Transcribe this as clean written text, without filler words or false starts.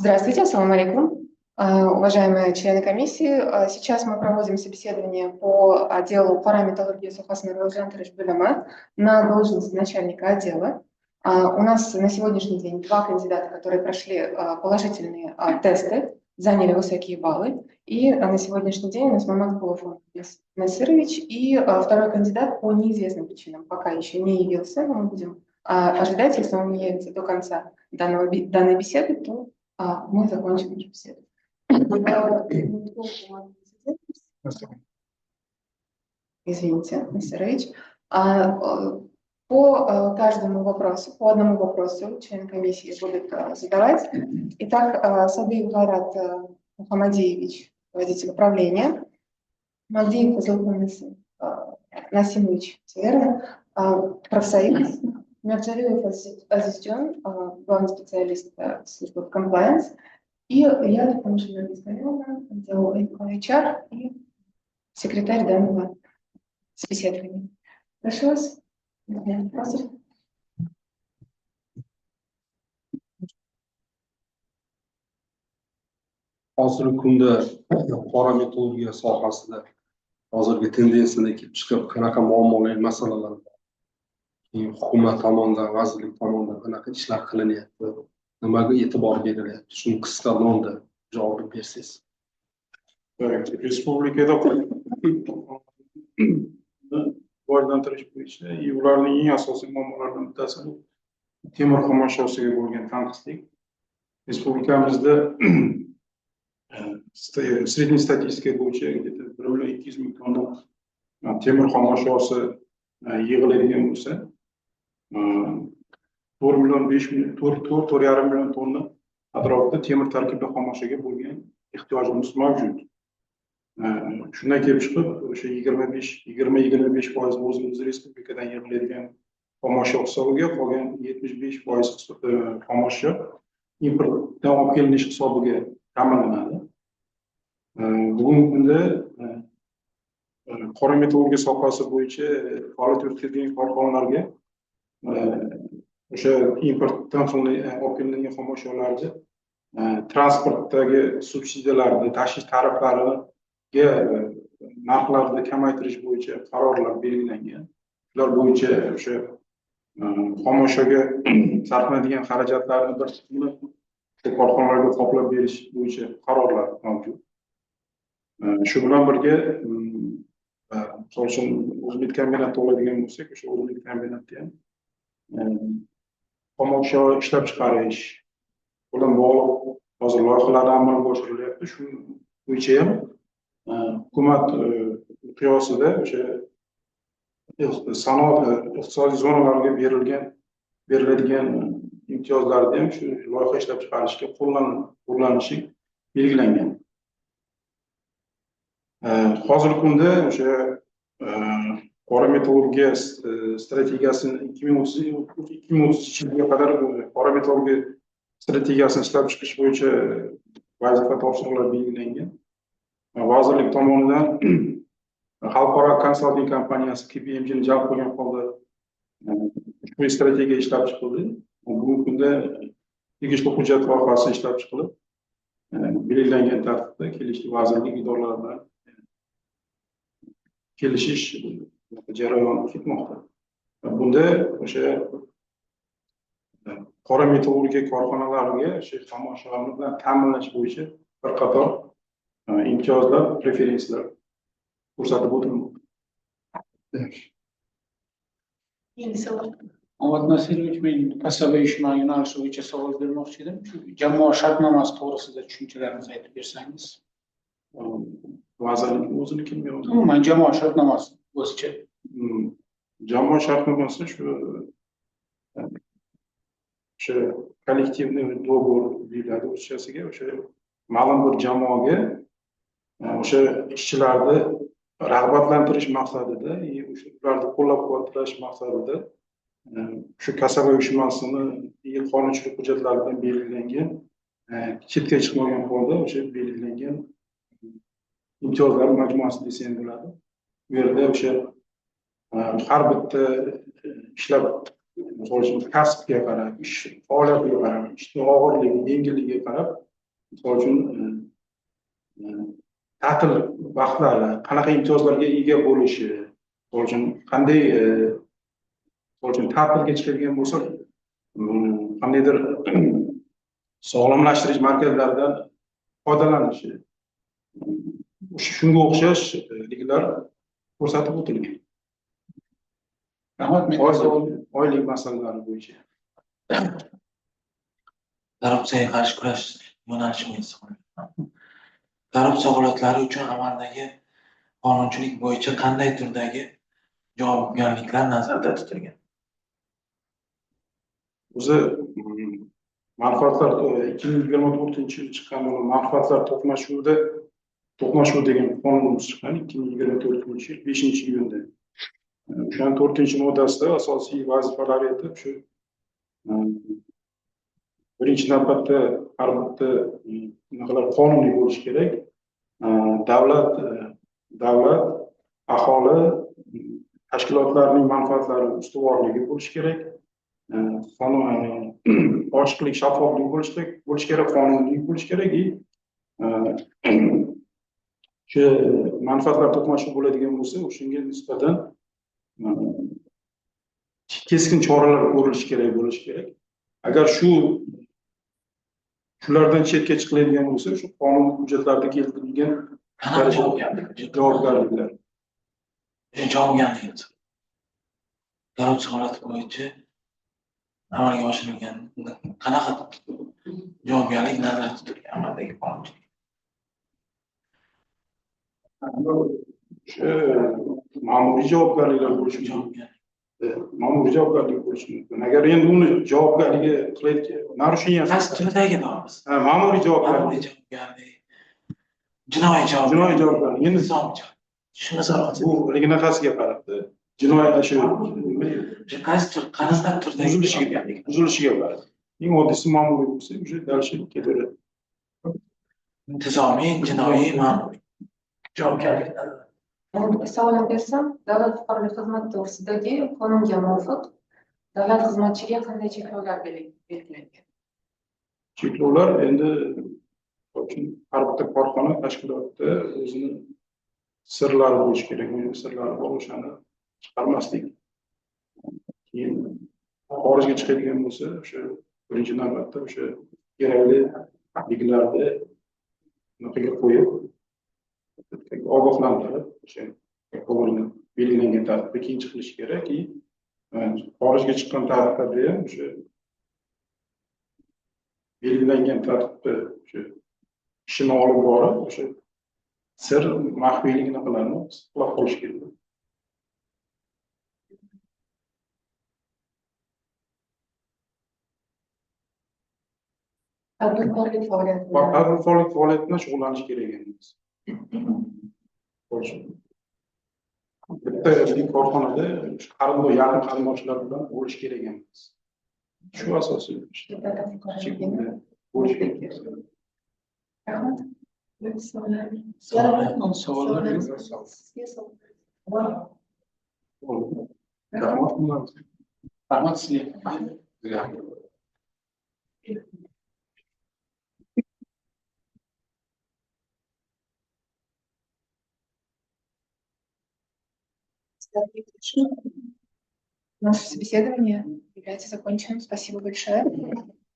Здравствуйте, ассаламу алейкум. Уважаемые члены комиссии, сейчас мы проводим собеседование по отделу qora metallurgiya sohasini rivojlantirish bo'limi на должность начальника отдела. У нас на сегодняшний день два кандидата, которые прошли положительные тесты, заняли высокие баллы. И на сегодняшний день у нас Маматкулов Насырович и второй кандидат по неизвестным причинам пока еще не явился, но мы будем ожидать, если он не явится до конца данной беседы, то мы закончим нашу беседу. Извините, Насырович. По каждому вопросу, по одному вопросу член комиссии будут задавать. Итак, Садыев Гайрат Мухаммадиевич, руководитель управления. Магдиев Фазлукон Насимович, все верно, профсоюз. Мирджалилов Азизджон, главный специалист службы compliance. И я, Тамашина Исмаиловна, отдел HR и секретарь данного собеседования. Прошу вас, вопросов. Hozirgi kunda qora metallurgiya sohasida hozirgi tendensiyadan kelib chiqib qanaqa muammolar, masalalar bor? Keyin hukumat tomonidan, vazirlik tomonidan qanaqa ishlar qilinyapti, nimaga e'tibor berilyapti? Shuni qisqa lo'nda javob bersangiz. Respublikada rivojlantirish bo'yicha ularning eng asosiy muammolaridan bittasi bu temir xomashiyosiga bo'lgan tanqislik. Respublikamizda средний statistika bo'yicha где-то 1 200 000 tonna temir xomashyosi yig'iladigan bo'lsa, 4 million, 5 million, to'rt, to'rt, 4,5 million tonna atrofida temir tarkibli xomashyoga bo'lgan ehtiyojimiz mavjud. Shundan kelib chiqib, o'sha 25, 20-25% o'zimiz respublikadan yig'iladigan xomashyo hisobiga, qolgan 75% xomashyo importdan olib kelinishi hisobiga ta'minlanadi. Bugungi kunda qora metallurgiya sohasi bo'yicha faoliyat yuritadigan korxonalarga o'sha importdan olib kelinadigan xomashyolarni transportdagi subsidiyalarni, tashish tariflariga narxlarni kamaytirish bo'yicha qarorlar belgilangan. Shular bo'yicha o'sha xomashyoga sarflanadigan xarajatlarni bir qismini korxonalarga qoplab berish bo'yicha qarorlar mavjud. Shu bilan birga, misol uchun, O'zmetkombinatda oladigan bo'lsak, o'sha O'zmetkombinatda ham xomashyo ishlab chiqarish bilan bog'liq hozir loyihalar amalga oshirilyapti. Shu bo'yicha ham hukumat miqyosida o'sha sanoat iqtisodiy zonalarga beriladigan imtiyozlarni ham shu loyiha ishlab chiqarishga qo'llanishi belgilangan. Hozirgi kunda o'sha qora metallurgiya strategiyasini 2030-yilga qadar qora metallurgiya strategiyasini ishlab chiqish bo'yicha vazifa topshiriqlar belgilangan. Vazirlik tomonidan xalqaro konsalting kompaniyasi KPMGni jalb qilgan holda ushbu strategiya ishlab chiqildi. Bugungi kunda tegishli hujjat loyihasi ishlab chiqilib, belgilangan tartibda kelishli vazirlik idoralari bilan kelishish jarayoni ketmoqda. Bunda o'sha qora metallurgiya korxonalariga o'sha xomashyolar bilan ta'minlash bo'yicha bir qator imtiyozlar, preferensiyalar ko'rsatib o'tilmoqda. Endi savol. Omad Nasirovich, men kasaba uyushma yo'nalishi bo'yicha savol bermoqchi edim. Shu jamoa shartnomasi to'g'risida tushunchalaringizni aytib bersangiz. Vazirlik o'zini kim yo'q? Umuman jamoa shartnomasi o'zicha. Jamoa shartnomasi shu o'sha коллективный договор deyiladi o'zchasiga, o'sha ma'lum bir jamoaga o'sha ishchilarni rag'batlantirish maqsadida, o'sha ularni qo'llab-quvvatlash maqsadida shu kasaba uyushmasini qonunchilik hujjatlari bilan belgilangan, chetga chiqmagan holda o'sha belgilangan imtiyozlar majmuasi desa ham bo'ladi. Bu yerda o'sha har bitta ishlab, misol uchun, kasbga qarab, ish faoliyatiga qarab, ishni og'irligi, yengilligiga qarab Misol uchun, ta'til vaqtlari qanaqa imtiyozlarga ega bo'lishi, misol uchun qanday, misol uchun ta'tilga chiqadigan bo'lsa, qandaydir sog'lomlashtirish markazlaridan foydalanishi, shunga o'xshash liglar ko'rsatib o'tilgan. Rahmat, men Oylik masalalari bo'yicha. Korrupsiyaga qarshi kurash yo'nalishi bo'yicha savol. Korrupsiya holatlari uchun amaldagi qonunchilik bo'yicha qanday turdagi javobgarliklar nazarda tutilgan? O'zi manfaatlar 2024-yil chiqqan manfaatlar to'qnashuvi degan qonunimiz chiqqan 2024-yil 5-iyunda. O'shaning 4-moddasida asosiy vazifalari etib shu birinchi navbatda har bitta bunaqalar qonuniy bo'lishi kerak. Davlat, aholi, tashkilotlarning manfaatlari ustuvorligi bo'lishi kerak. Qonun, ochiqlik, shaffoflik bo'lishi kerak, qonuniylik bo'lishi kerak. Shu manfaatlar to'qnashuvi bo'ladigan bo'lsa, o'shanga nisbatan keskin choralar ko'rilishi kerak bo'lishi kerak. Agar shulardan chetga chiqiladigan bo'lsa, shu qonun hujjatlarida keltirilgan javobgarliklar. Javobgarlik. Korrupsiya holati bo'yicha amalga oshirilgan qanaqa javobgarlik nazarda tutilgan amaldagi qonunchilik? O'sha ma'muriy javobgarliklar bo'lishi mumkin. Ma'muriy javobgarlik bo'lishi mumkin. Agar endi uni javobgarligi qilayotgan нарушение qaysi turdagi deyapmiz? Ha, ma'muriy javobgarlik. Ma'muriy javobgarlik, jinoiy javobgarlik. Jinoiy javobgarlik. Endi shuni so'roqchi. Bu haligi qarabdi. Jinoiy shu qaysi tur, qanaqa turdagi buzilishiga qarab. Eng oddiysi ma'muriy bo'lsa, o'sha дальше ketaveradi. Intizomiy, jinoiy, ma'muriy javobgarlik. Savolni bersam, davlat fuqarolik xizmati to'g'risidagi qonunga muvofiq davlat xizmatchiga qanday cheklovlar belgilangan? Cheklovlar endi har bitta korxona tashkilotda o'zini sirlari bo'lishi kerak, uning sirlari bor, o'shani chiqarmaslik. Keyin xorijga chiqadigan bo'lsa, o'sha birinchi navbatda o'sha kerakli liglarni bunaqaga qo'yib, ogohlantirib, o'sha belgilangan tartibda keyin chiqilishi kerak. Xorijga chiqqan tartibda ham o'sha belgilangan tartibda o'sha ishini olib borib, o'sha sir maxfiyligini qilarni saqlab qolish kerak. Tadbirkorlik faoliyati. Tadbirkorlik faoliyati bilan shug'ullanish kerak emas. Bitta korxonada qarindosh, yaqin qarindoshlar bilan bo'lish kerak emas. Shu asosiy bo'lish kerak. Rahmat. Savollar. Savollar. Rahmat. Rahmat sizga. Наше собеседование является законченным. Спасибо большое.